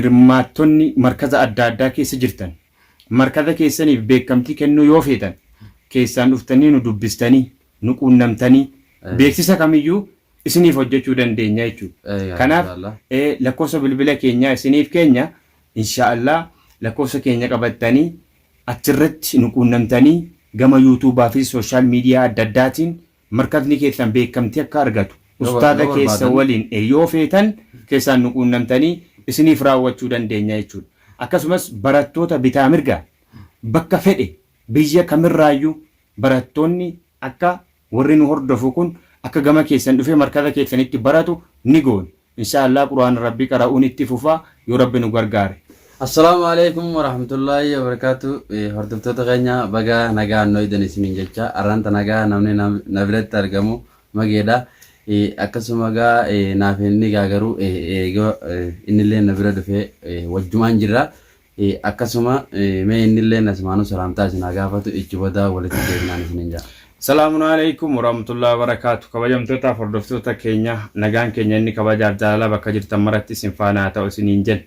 Hirmaattonni markaza adda addaa keessa jirtan markaza keessaniif beekkamtii kennuu yoo feetan keessaan dhuftanii nu dubbistanii, nu quunnamtanii beeksisa kamiyyuu isiniif hojjechuu dandeenya jechuudha. Kanaaf lakkoofsa bilbila keenyaa isiniif keenya inshaallah lakkoofsa keenya qabattanii achirratti nu quunnamtanii gama yuutuubaa fi sooshaal miidiyaa adda addaatiin markazni keessan beekamtii akka argatu ustaaza keessa waliin yoo feetan keessaan nu quunnamtanii isiniif raawwachuu dandeenya jechuudha. Akkasumas barattoota bitaa mirga bakka fedhe biyya kamirraayyuu barattoonni akka warri nu hordofu kun akka gama keessan dhufee markaza keessanitti baratu ni goona. Inshaa Allah Qur'aana Rabbii qara'uun itti fufa yoo Rabbi nu gargaare. Assalaamu alaikum warahmatullaahi wabarakaatu. Hordoftoota keenya baga nagaan nu eegdan isiniin jecha arranta nagaa namni na biratti argamu mageedha. Akkasuma gaa naaf inni gaa garuu innillee na bira dhufee wajjumaan jirra. Akkasuma mee innilleen asumaanuu salaamtaa isin haa gaafatu ichi booda walitti deebinaan isiniin jedha. Salaamun alaikum warahmatullahi wabarakatuh. Kabajamtootaaf hordoftoota keenya nagaan keenya inni kabajaaf jaalala bakka jirtan maratti isin faana haa ta'u isiniin jenna.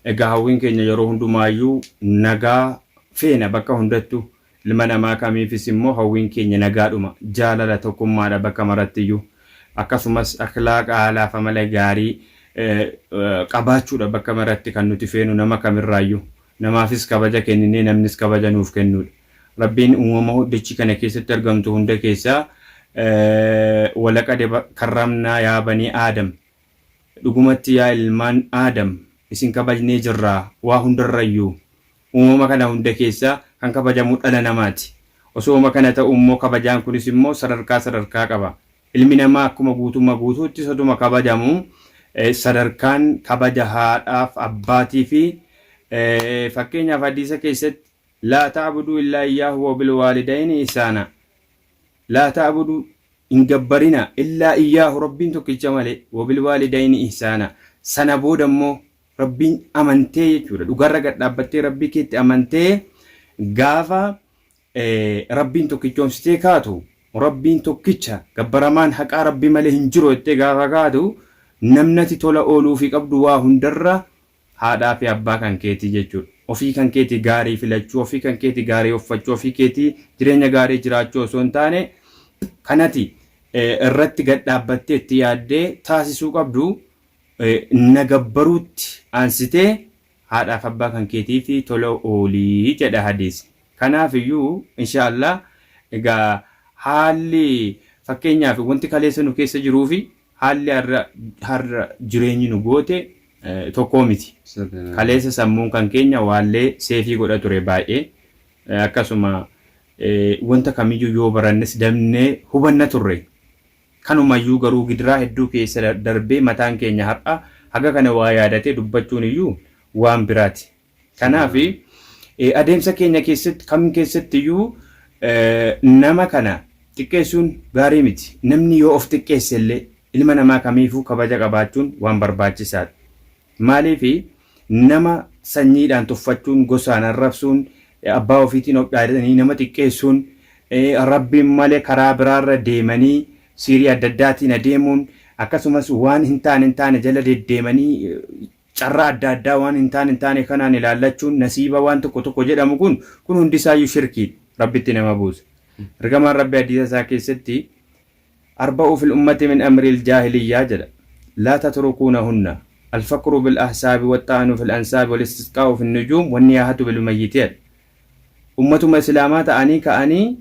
Egaa hawwiin keenya yeroo hundumaayyuu nagaa feena bakka hundattuu. Ilma namaa kamiifis immoo hawwiin keenya nagaadhuma, jaalala, tokkummaadha bakka marattiyyuu. Akkasumas akhlaaqa, haalaaf amala gaarii qabaachuudha bakka maratti kan nuti feenu nama kamirraayyuu. Namaafis kabaja kenninee namnis kabaja nuuf kennuudha. Rabbiin uumama dachii kana keessatti argamtu hunda keessaa walaqad karramnaa yaa banii Aadam dhugumatti yaa ilmaan Aadam isin kabajnee jirraa waa hundarrayyuu. Uumama kana hunda keessaa kan kabajamu dhala namaati. Osooma kana ta'uu immoo kabajaan kunis immoo sadarkaa sadarkaa qaba. Ilmi namaa akkuma guutumma guutuutti soduma kabajamu sadarkaan kabaja haadhaaf abbaatii fi fakkeenyaaf hadiisa keessatti laa ta'buduu illaa iyyaahu wa bil waalidayni ihsaana laa ta'buduu hin gabbarina illaa iyyaahu rabbiin tokkicha malee wa bil waalidayni ihsaana sana booda immoo Rabbiin amantee jechuudha. Dhugarra gad dhaabbattee Rabbii keetti amantee gaafa Rabbiin tokkichoomsitee kaatu Rabbiin tokkicha gabbaramaan haqaa Rabbi malee hin jiru jettee gaafa kaatu namnati tola ooluufii qabdu waa hundarra haadhaa fi abbaa kan keetii jechuudha. Ofii kan keetii gaarii filachuu, ofii kan keetii gaarii uffachuu, ofii keetii jireenya gaarii jiraachuu osoo hin taane kanati irratti gad dhaabbattee itti yaaddee taasisuu qabdu na gabbaruutti aansitee haadhaaf abbaa kan keetiif tola ooli jedha hadiisni. Kanaaf iyyuu insha Allah egaa haalli fakkeenyaaf wanti kaleessa nu keessa jiruu fi haalli har'a har'a jireenyi nu goote tokkoo miti. Kaleessa sammuun kan keenya waallee seefii godha ture baay'ee. Akkasuma wanta kamiyyuu yoo barannes dabnee hubanna turre. Kanumayyuu garuu gidiraa hedduu keessa darbee mataan keenya har'a haga kana waa yaadatee dubbachuun iyyuu waan biraati. Kanaaf adeemsa keenya keessatti kam keessatti iyyuu nama kana xiqqeessuun gaarii miti. Namni yoo of xiqqeesse illee ilma namaa kamiifuu kabaja qabaachuun waan barbaachisaadha. Maaliif nama sanyiidhaan tuffachuun, gosaan arrabsuun, abbaa ofiitiin of dhaadanii nama xiqqeessuun, Rabbiin malee karaa biraarra deemanii siirii adda addaatiin adeemuun akkasumas waan hin taane hin taane jala deddeemanii carraa adda addaa waan hin taane hin taane kanaan ilaallachuun nasiiba waan tokko tokko jedhamu kun kun hundisaayyuu shirkiidha. Rabbitti nama buusa. Ergamaan Rabbi hadiisa isaa keessatti Arba'u fil ummati min amril jaahiliyyaa jedha. Laa tatrukuunahunna. Alfakru bil ahsaabi waxxa'anu fil ansaabi wal istisqaa'u fin nujuum wanniyaahatu bil mayyiti jedha. Ummatuma Islaamaa ta'anii ka'anii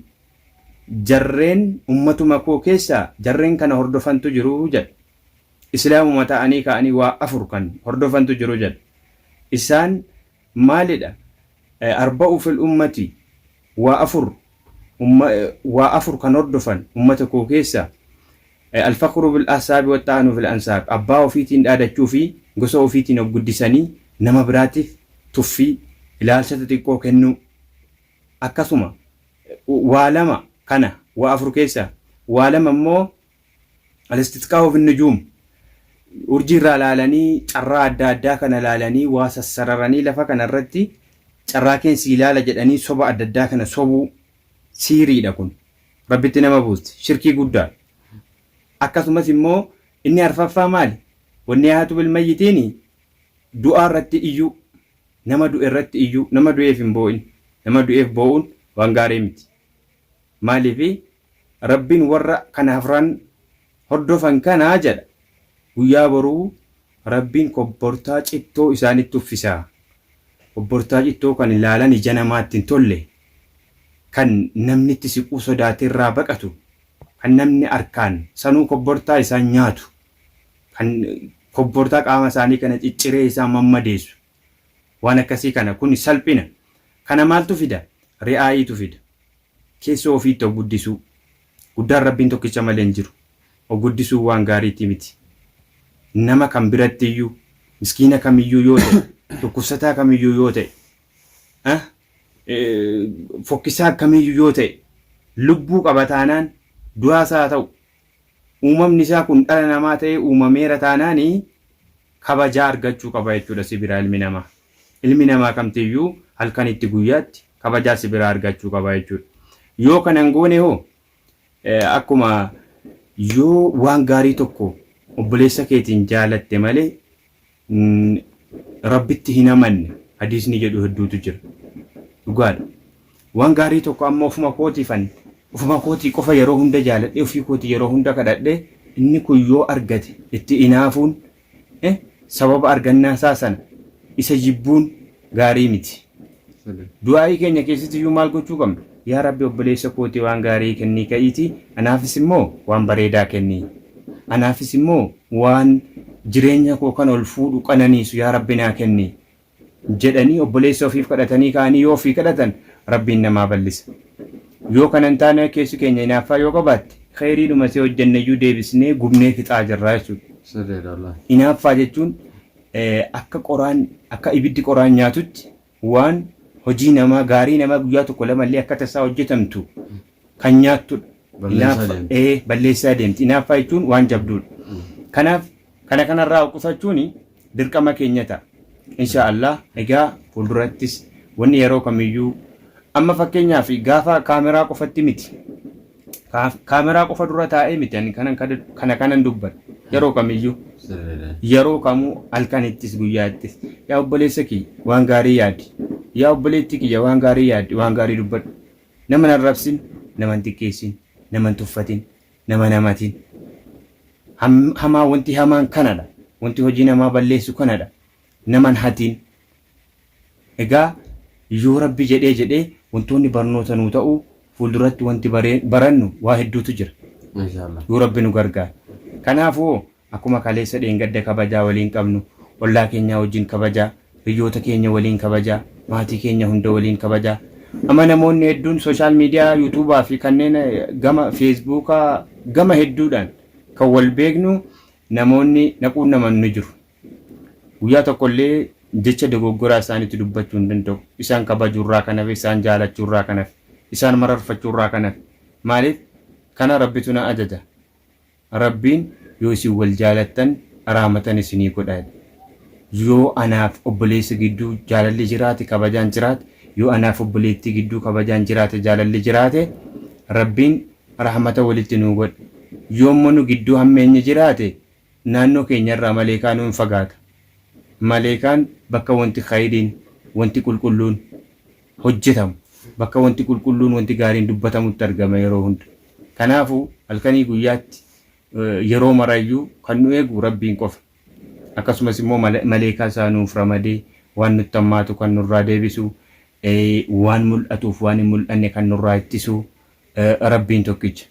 jarreen ummatuma koo keessaa jarreen kana hordofantu jiru jedha. Islaamuma ta'anii ka'anii waa afur kan hordofantu jiru jedha. Isaan maalidha? Arba'u fil ummati waa afur waa afur kan hordofan ummata koo keessa alfakru bil ahsaabi waxxa'anu fil ansaab abbaa ofiitiin dhaadachuu fi gosa ofiitiin of guddisanii nama biraatiif tuffii ilaalcha xixiqqoo kennuu akkasuma waa lama kana waa afur keessa waa lama immoo Al-istisqaa'u fi nujuum urjii irraa laalanii carraa adda addaa kana laalanii waa sassararanii lafa kana irratti carraa keen sii laala jedhanii soba adda addaa kana sobuu siiriidha kun rabbitti nama buusti shirkii guddaa akkasumas immoo inni arfaffaa maali wanni haatu bil mayyitiini Du'aa irratti iyyuu, nama du'e irratti iyyuu, nama du'eef hin boo'in. Nama du'eef boo'uun waan gaarii miti. Maaliif Rabbiin warra kana afran hordofan kana jedha guyyaa boruu Rabbiin kobbortaa cittoo isaanitti uffisa. Kobbortaa cittoo kan ilaalan ija namaatti hin tolle, kan namni itti siquu sodaatee irraa baqatu, kan namni harkaan sanuu kobbortaa isaan nyaatu, kan kobbortaa qaama isaanii kana cicciree isaan mammadeessu. Waan akkasii kana kun salphina. Kana maaltu fida? Ri'aayiitu fida. Keessoo ofiitti of guddisuu. Guddaan Rabbiin tokkicha malee hin jiru. Of guddisuun waan gaariitii miti. Nama kam biratti iyyuu, miskiina kamiyyuu yoo ta'e, dhukkubsataa kamiyyuu yoo ta'e, fokkisaa kamiyyuu yoo ta'e, lubbuu qaba taanaan du'aas haa ta'u, uumamni isaa kun dhala namaa ta'ee uumameera taanaan kabajaa argachuu qaba jechuudha si biraa ilmi namaa. Ilmi namaa kamtiyyuu halkanitti guyyaatti kabajaa si biraa argachuu qaba jechuudha. Yoo kana hin goone hoo akkuma yoo waan gaarii tokko obboleessa keetiin jaalatte malee Rabbitti hin amanne hadiisni jedhu hedduutu jira. Dhugaadha. Waan gaarii tokko amma ofuma kootiifan ofuma kootii qofa yeroo hunda jaaladhee ofii kootii yeroo hunda kadhadhee inni kun yoo argate itti inaafuun sababa argannaa isaa sana isa jibbuun gaarii miti. Du'aa'ii keenya keessatti iyyuu maal gochuu qabna? Yaa Rabbi obboleessa kootii waan gaarii kennii ka'iitii anaafis immoo waan bareedaa kenni. Anaafis immoo waan jireenya koo kan ol fuudhu qananiisu yaa Rabbi naa kenni. Jedhanii obboleessa ofiif kadhatanii ka'anii yoo ofii kadhatan Rabbiin namaa ballisa. Yoo kana hin taane keessi keenya hinaaffaa yoo qabaatte kheyriidhuma isee hojjenneyyuu deebisnee gubnee fixaa jirra jechuudha. Sirriidha wallaahi. Hinaaffaa jechuun akka qoraan akka ibiddi qoraan nyaatutti waan hojii namaa gaarii namaa guyyaa tokko lama illee akka tasaa hojjetamtu kan nyaattudha. Balleessaa Hinaaffaa deemti. ee balleessaa deemti. Hinaaffaa jechuun waan jabduudha. Kanaaf kana kanarraa of qusachuun dirqama keenya ta'a. Insha Allah egaa fuuldurattis wanni yeroo kamiyyuu amma fakkeenyaaf gaafa kaameraa qofatti miti. Kaameraa qofa dura taa'ee miti ani kanan kana kanan dubbadha. Yeroo kamiyyuu Sirriidha. yeroo kamuu halkanittis guyyaattis yaa obboleessa kiyya waan gaarii yaadi. Yaa obboleettii kiyya waan gaarii yaadi waan gaarii dubbadhu. Nama hin arrabsin, nama hin xiqqeessin, nama hin tuffatin, nama hin hamatin. Hamaa wanti hamaan kanadha. Wanti hojii namaa balleessu kanadha. Nama hin hatin. Egaa yoo Rabbi jedhee jedhee wantoonni barnoota nuu ta'u fuulduratti wanti barannu waa hedduutu jira. Mashallah. Yoo Rabbi nu gargaare. Kanaafuu akkuma kaleessa dheengadda kabajaa waliin qabnu, ollaa keenyaa wajjin kabajaa, hiriyoota keenya waliin kabajaa, maatii keenya hunda waliin kabajaa. Amma namoonni hedduun sooshaal miidiyaa, yuutuubaa fi kanneen gama feesbuukaa gama hedduudhaan kan wal beeknu namoonni na quunnaman ni jiru. Guyyaa tokkollee jecha dogoggoraa isaanitti dubbachuu hin danda'u. Isaan kabajuurraa kan hafe, isaan jaalachuurraa kan hafe, isaan mararfachuurraa kan hafe. Maaliif? Kana Rabbitu na ajaja. Rabbiin yoo isin wal jaalattan rahmatan isinii godha jedhe. Yoo anaaf obboleessa gidduu jaalalli jiraate kabajaan jiraate, yoo anaaf obboleettii gidduu kabajaan jiraate jaalalli jiraate, Rabbiin rahmata walitti nuu godha. Yoo immoo nu gidduu hammeenyi jiraate naannoo keenya irraa maleekaanuu hin fagaata. Maleekaan bakka wanti khayriin, wanti qulqulluun hojjetamu, bakka wanti qulqulluun, wanti gaariin dubbatamutti argama yeroo hunda. Kanaafuu halkanii guyyaatti yeroo marayyuu kan nu eegu Rabbiin qofa. Akkasumas immoo maleekaa isaa nuuf ramadee waan nutti hammaatu kan nurraa deebisu, waan mul'atuuf waan hin mul'anne kan nurraa ittisu Rabbiin tokkicha.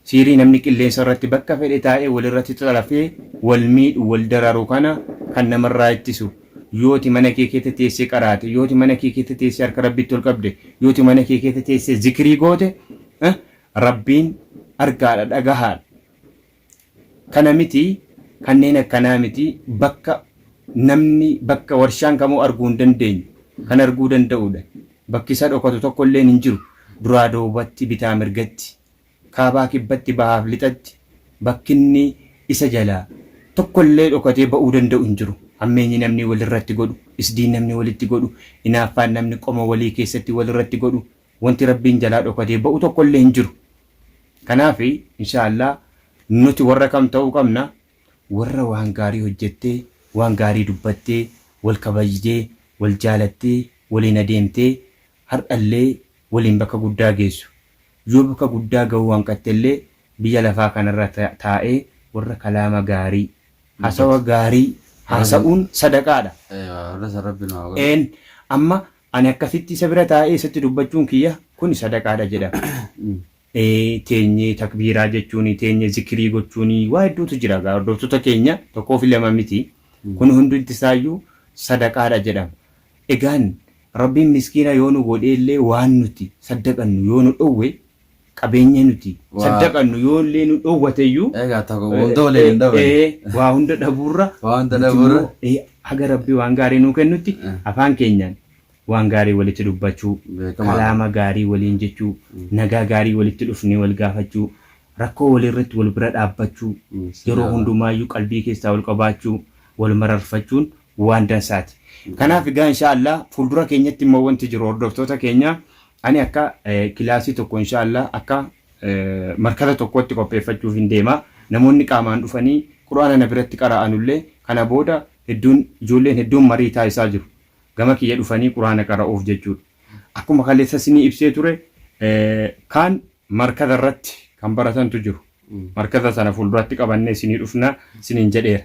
Siirii namni qilleensa irratti bakka fedhe taa'ee walirratti xalafee wal miidhu, wal dararu kana kan namarraa ittisu. Yooti mana kee keessa teessee qaraate, yooti mana kee keessa teessee harka Rabbitti ol qabde, yooti mana kee keessa teessee zikrii goote, Rabbiin argaadha, dhagahaadha. Kana miti kanneen akkanaa miti bakka namni bakka warshaan kamuu arguu hin dandeenye kan arguu danda'udha. Bakki isa dhokatu tokko illeen hin jiru. Duraa duubatti, bitaa mirgatti, kaabaa kibbatti, bahaaf lixatti bakki inni isa jalaa tokko illee dhokatee ba'uu danda'u hin jiru. Hammeenyi namni walirratti godhu, isdiin namni walitti godhu, inaaffaan namni qoma walii keessatti walirratti godhu wanti Rabbiin jalaa dhokatee ba'u tokko illee hin jiru. Kanaaf insha Allah nuti warra kam ta'uu qabna? Warra waan gaarii hojjettee, waan gaarii dubbattee, wal kabajdee, wal jaalattee, waliin adeemtee har'allee waliin bakka guddaa geessu. Yoo bakka guddaa gahuu hanqattellee biyya lafaa kanarra taa'ee warra kalaama gaarii, hasawa gaarii haasa'uun sadaqaadha. Warra san Rabbi nu haa godhu. Een amma ani akkasitti isa bira taa'ee isatti dubbachuun kiyya kuni sadaqaadha jedhama. Teenyee takbiiraa jechuuni, teenyee zikirii gochuuni waa hedduutu jira egaa hordoftoota keenya tokkoo fi lama miti. Kun hundumti isaayyuu sadaqaadha jedhama. Egaan Rabbiin miskiina yoo nu godhee illee waan nuti saddaqannu yoo nu dhowwe qabeenya nuti saddaqannu yoo illee nu dhowwate iyyuu Egaa tokko hunda waliin hin dhaban. waa hunda dhabuurra Waa hunda nuti dhabuurra. immoo haga Rabbi waan gaarii nuu kennutti afaan keenyaan waan gaarii walitti dubbachuu, Beekamaadha. kalaama gaarii waliin jechuu, nagaa gaarii walitti dhufnee wal gaafachuu, rakkoo walii irratti wal bira dhaabbachuu, yeroo Sirriidha. hundumaayyuu qalbii keessaa wal qabaachuu, wal mararfachuun waan dansaati. Kanaaf egaa inshaa Allah fuuldura keenyatti immoo wanti jiru hordoftoota keenya ani akka kilaasii tokko inshaa Allah akka markaza tokkootti qopheeffachuuf hin deema. Namoonni qaamaan dhufanii Qur'aana na biratti qara'anullee kana booda hedduun ijoolleen hedduun marii taasisaa jiru. Gama kiyya dhufanii Qur'aana qara'uuf jechuudha. Akkuma kaleessa isinii ibsee ture kaan markaza irratti kan baratantu jiru. Markaza sana fuulduratti qabannee isinii dhufna isiniin jedheera.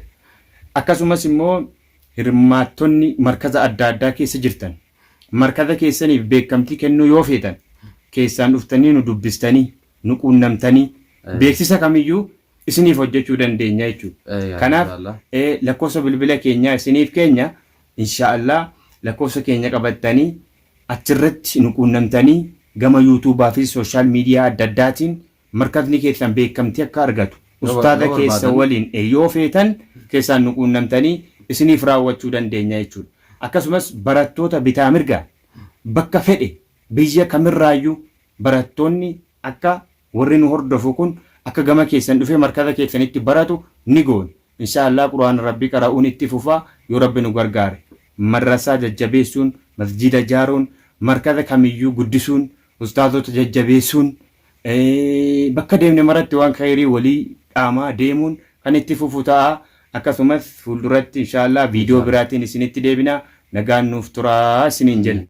Akkasumas immoo hirmaattonni markaza adda addaa keessa jirtan markaza keessaniif beekamtii kennuu yoo feetan keessaan dhuftanii nu dubbistanii nu quunnamtanii beeksisa kamiyyuu isiniif hojjechuu dandeenya jechuudha. Kanaaf lakkoofsa bilbila keenyaa isiniif keenya inshaallah lakkoofsa keenya qabattanii achirratti nu quunnamtanii gama yuutuubaa fi sooshaal miidiyaa adda addaatiin markazni keessan beekamtii akka argatu ustaaza keessa waliin yoo feetan keessaan nu quunnamtanii isiniif raawwachuu dandeenya jechuudha. Akkasumas barattoota bitaa mirgaa bakka fedhe biyya kamirraayyuu barattoonni akka warri nu hordofu kun akka gama keessan dhufee markaza keessanitti baratu ni goona. Inshaa Allah Qur'aana Rabbii qara'uun itti fufa yoo Rabbi nu gargaare. Madrasaa jajjabeessuun, masjiida jaaruun, markaza kamiyyuu guddisuun, ustaazota jajjabeessuun, bakka deemne maratti waan khayrii walii dhaamaa deemuun kan itti fufu ta'a. Akkasumas fuulduratti inshaa Allah viidiyoo biraatiin isinitti deebina. Nagaan nuuf turaa isiniin jenna.